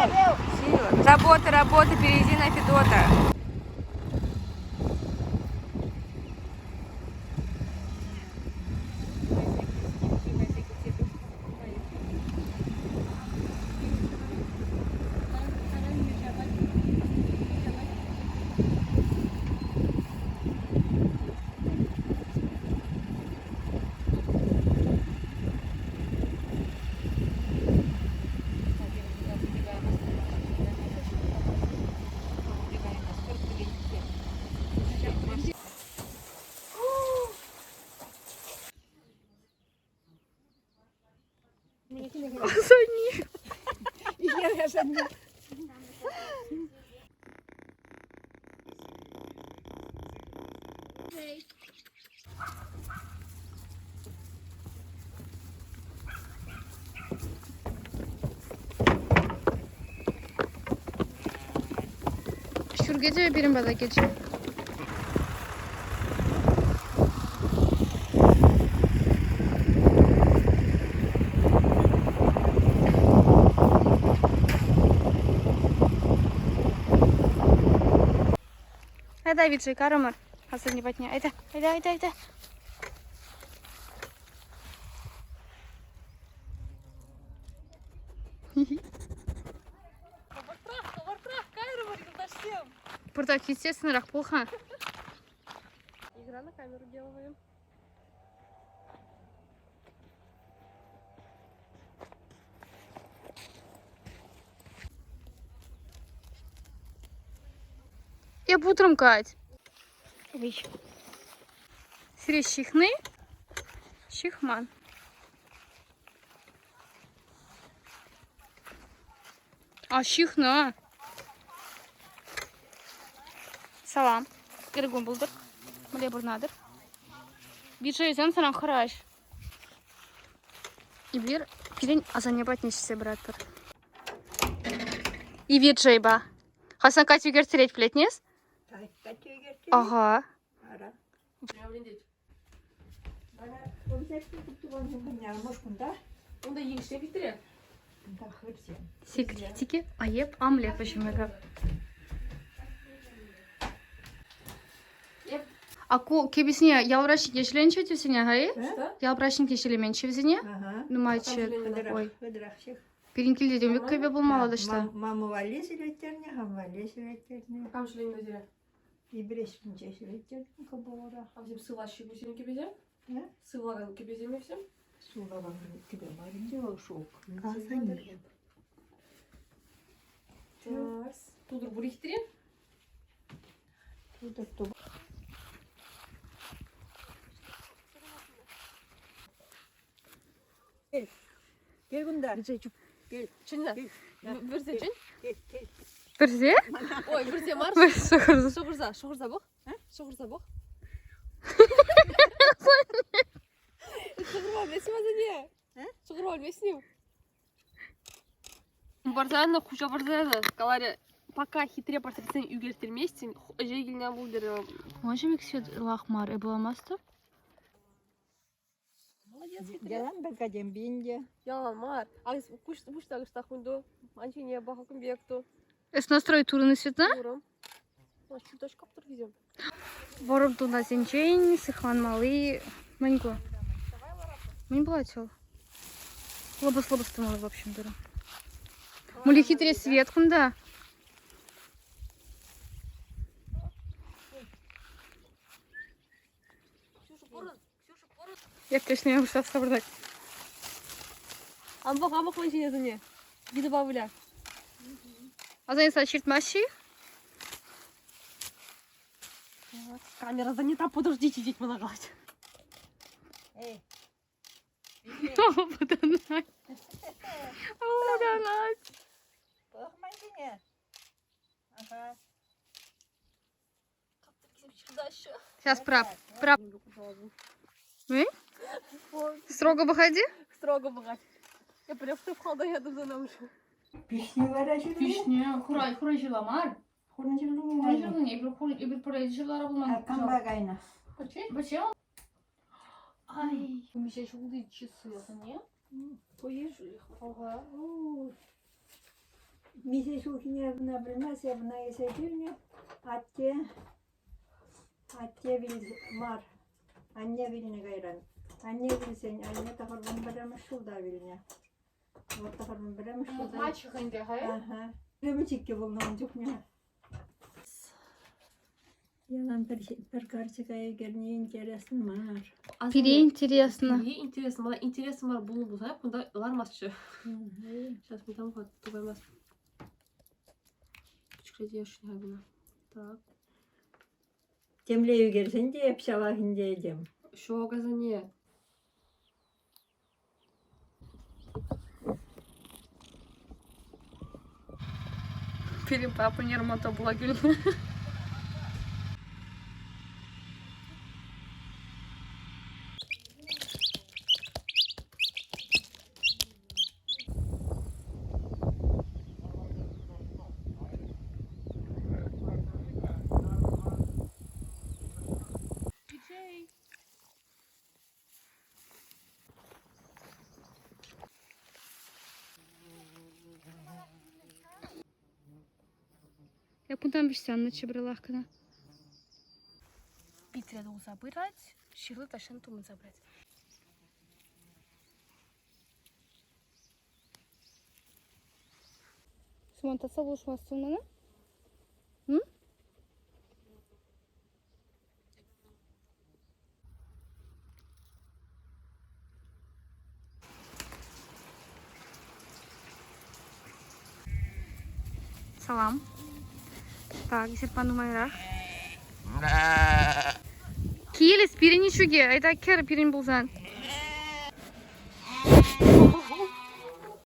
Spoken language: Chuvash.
Работа, работа, перейди на Федота. Ҫуркӗ те пирӗн пата килчӗ. Айда, Виджи, карӑмӑр асанне патне. Айда, айда, айда, айда. Пӑртак естественнӑрах пул-ха. Игра на камеру делаем. Эп утром, Кать. Ой. Сире ҫыхни? Ҫыхман. А, ҫыхнӑ. Салам. Ырӑ кун пултӑр. Мӗнле пурӑнатӑр? Биржӑсем сана хӑраҫ. Эпир пирӗн асанне патне ҫитсе пыратпӑр. И Виджейба. Хасан Катя ӳкерттерет, пӗлетнес? Катя ӳкерттерет? Ага. Ара. Унта йышне хитре. Секретики, а еп омлет почему-то. А ку кӗписене ялра ҫине ҫӗленчӗ тесене, ха-и? Ял праҫникне ҫӗлеменччӗ вӗсене? Нумайччӗ. Ой. Пирӗн килте те кӗпе пулмалла таҫта. Мама валли ҫӗлеттернӗ, хам валли ҫӗлеттернӗ. Кам ҫӗленӗ вӗсене? Ибреҫинче ҫӗлеттернӗ кӑпӑра. А вӗсем сывлаҫҫӗ кусен кӗпесем? Сывлакан кӗпесем вӗсем? Сывлакан кӗпе мар ӗнтӗ вӑл шелк. Асанне. Тутӑр пур хитре? Тутӑр туп. Кел. Кел кунта. Кел. Чӑнна. Вӗрсе чӗн. Кел, кел. Пӗрсе? Ой, вӗрсе мар. Шӑхӑрса. Шӑхӑрса, шӑхӑрса пӑх. Шӑхӑрса пӑх. Шӑхӑрма пӗлесси васене. Шӑхӑрма пӗлместӗн-им? Барзана хуҫа барзана каларӗ, пока хитре портретсем ӳкерттерместӗн, ӗҫе килнӗ ан пултӑр. Можем иксет лах мар, эпӗ ламастӑп. Молодец, хитре. Ялан пӗр катемпин те. Ялан мар. А куҫ пуҫ та кӑштах унту. Ман ҫине пахакӑм пек ту. Эс настрой турӑнӑ светна? Турӑм. Ҫутаҫ каптӑр вӗсем. Вӑрӑм тунасенчен сыхланмалли мӗн ку? Мӗн пулать вӑл? Лӑпӑс-лӑпӑс тумалли, в общем, турӑ. Муле хитре свет кунта. Ертешне пуҫласа выртать. Ампах, ампах ман ҫине сӗне. Йытӑпа выля. Асанса ҫыртмасть-ши? Камера занята, подождите, тет мана калать. Эй. Пытанать. Пытанать. Пӑх ман ҫине. Ага. Сейчас прап. Прап. Строго выходи. Строго пӑхать. Я прям в халда ятӑм за нам. Пишни вара ҫырли. Пишне, хура, хура ҫырла мар. Хурӑн ҫырли Хура ҫырлине эпир хур, эпир пӗрре ҫырлара пулман. Кампа кайнӑ. Почем? Ай, миҫе ҫулти чысы не? Поешь. Ага. Миҫе ҫулхине ӑна пӗлмест, эп ӑна илсе килнӗ. Атте, атте вил мар, анне вилнӗ кайран. Анне вилсен, анне 91-мӗш ҫулта вилнӗ. Вот 91-мӗш ҫулта. Мачеха ӗнтӗ, ха? Ага. Пӗчӗккӗ пулнӑ ун чухне. Ялан пӗр, пӗр карчӑка ӳкерни интереслӗ мар. Пире интересно. Пире интересно. Мана интересно мар пулнӑ пулсан кунта лармастчӗ. Сейчас мы там вот тупаймас. Пӗчӗклетесшӗн-ха кӑна. Так. Темле ӳкерсен те эп ҫавах ӗнтӗ этем. Ҫок асанне. Пирӗн папа нермата була килнӗ. Я кунтан вӗҫсе аннӑччӗ пӗр лавккана. Питре тулса пырать, ҫырли таҫтан тумӑнса пырать. Суман татса пулӑшмастӑн мана? М? Салам. Так, ҫырпа нумайрах. Килес, пирӗн ҫуке. Айта кӗр пирӗн пулсан.